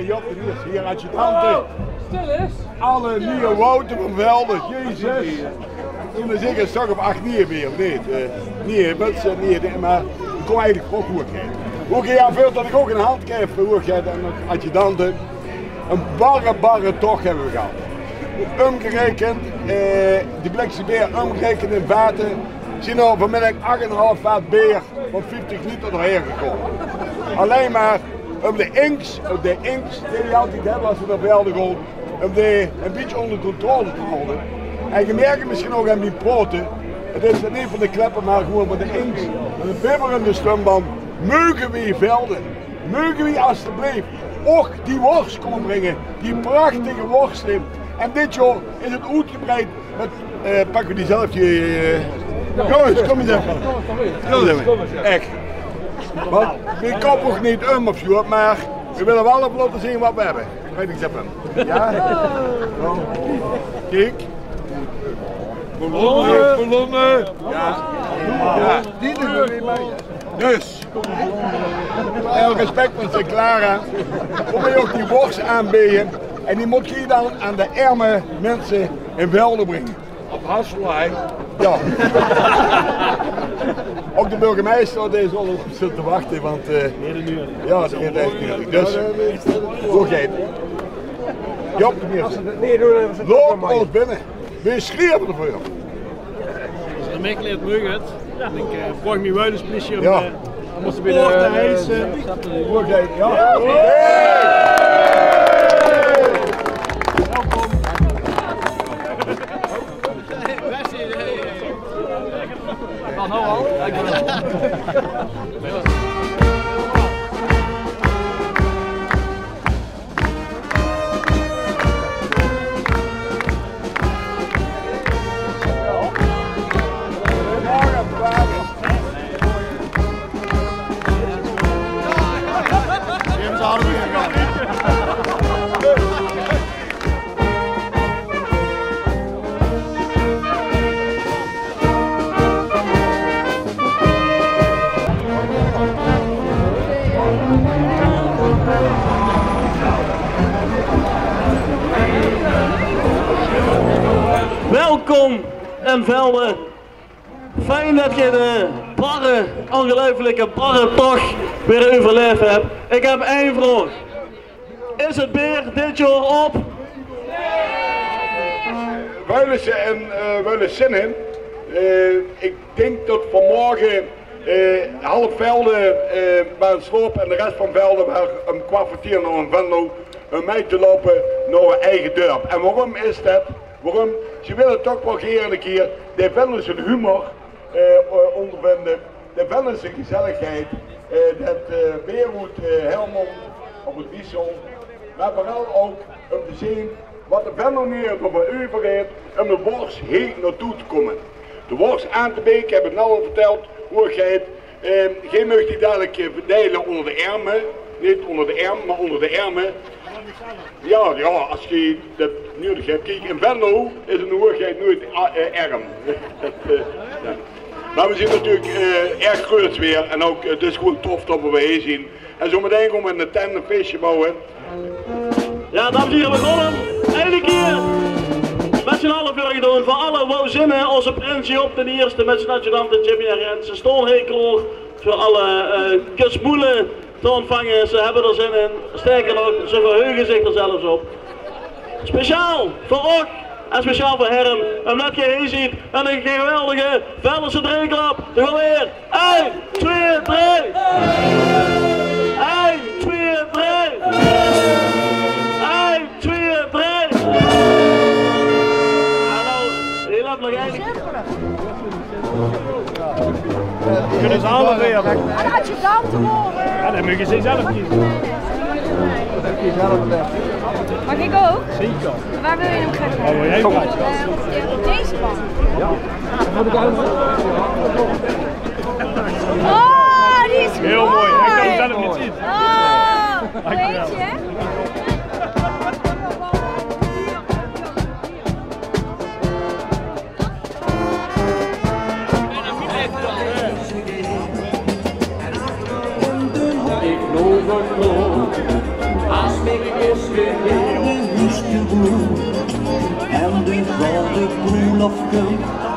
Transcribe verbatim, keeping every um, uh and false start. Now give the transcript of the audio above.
Job de Eerste, hie adjudante. Alle nieje Woute van Velde, jezus. Toen is ik een stuk of acht nieje weer, of niet? Eh, nieje mutse, nieje dingen, maar ik kom eigenlijk ook hoegheid. Oké, ja, veel dat ik ook een hand geef voor hoegheid en adjudante. Een barre, barre toch hebben we gehad. Omgerekend, eh, die blikse beer omgerekend in vaten, zien er vanmiddag acht en een half vaat beer van vijftig liter doorheen gekomen. Alleen maar om de inks, om de inks die we altijd hebben als we naar Velde gaan, om die een beetje onder controle te houden. En je merkt het misschien ook aan die poten, het is niet van de kleppen, maar gewoon van de inks. Met een bibberende stem van: mogen we Velde, mogen we alstublieft ook die worst komen brengen, die prachtige worst in. En dit jaar is het uitgebreid met, eh, pak we die zelf, die, eh, jongens, kom eens even. Kom eens even. Echt. Want, ik kop ook niet um of zo, maar we willen wel even laten zien wat we hebben. Begrijp ik, Zeppen? Ja? Kijk. Ballonne, ballonne. Ja. Ja. Die doen we mee. Dus. Heel respect van Sint Clara. Kom je ook die worst aanbieden. En die moet je dan aan de arme mensen in Velde brengen. Op Hasselheim. Ja. Ook de burgemeester, die is al op zitten te wachten, want, eh, ja, dat is echt duidelijk. Dus, hoe gaat het? Job, loop ons binnen. We schreeuwen ervoor. Als er mich leert, mag het. Ik, eh, volg mij wel eens, plezier. Ja. Dan moeten we weer, eh, de hijsen. Hoe gaat het? Ja. Welkom. Welkom in Velde. Fijn dat je de barre, ongeluiflijke barre toch weer overleefd hebt. Ik heb één vraag. Is het beer dit jaar op? Vuilisse en, eh, Vuilisse zin in. Eh, ik denk dat vanmorgen, eh, half Velde, eh, maar een sloop en de rest van Velde maar een kwartier naar een Venlo, een mij te lopen naar hun eigen dorp. En waarom is dat? Waarom? Ze willen toch wel gaer een keer de Venlose humor, eh, ondervinden. De Venlose gezelligheid, eh, dat, eh, beer oet, eh, Helmond of oet Wiesel. Maar vooral ook om te zien wat de Venlo neer ervoor over heeft om de worst hier naartoe te komen. De worst aan te beken, heb ik nou al verteld, hoe het gaat. Eh, geen mag die dadelijk, eh, verdelen onder de armen. Niet onder de arm, maar onder de armen. Ja, ja, als je dat nodig hebt. Kijk, in Venlo is een hoegheid nooit a-, eh, arm. Dat, eh, ja. Maar we zien natuurlijk, eh, erg groot weer. En ook, eh, het is gewoon tof dat we weer hier zien. En zo meteen gaan we in de tent een feestje bouwen. Ja, dames en heren, we gaan hem eindelijk hier met z'n allen voor gaan doen. Voor alle Wouzinne, onze prins Job de Eerste met zijn adjudante Jimmy en Rens. Ze staan heel klaar voor alle, eh, kusmoelen te ontvangen. Ze hebben er zin in. Sterker nog, ze verheugen zich er zelfs op. Speciaal voor och en speciaal voor Herm, omdat je hier ziet en een geweldige Venlose dreeklap. Doe gaan weer. Ein, twee, drie. Ein, twee, drie. Ein, twee, drie. Hallo, heel leuk nog eigenlijk. Kunnen ze alle twee hebben. Een adjudant te horen. Ja, dan mogen ze zelf kiezen. Mag ik ook? Zeker. Waar wil je hem graag hebben? Waar wil jij hem graag? Eh, op deze bank. Ja. Oh, die is mooi. Heel mooi. Hij kan hem zelf niet zien. Oh, weet je? As mich Oscar weer de hoes geboe en de golde broelof kump.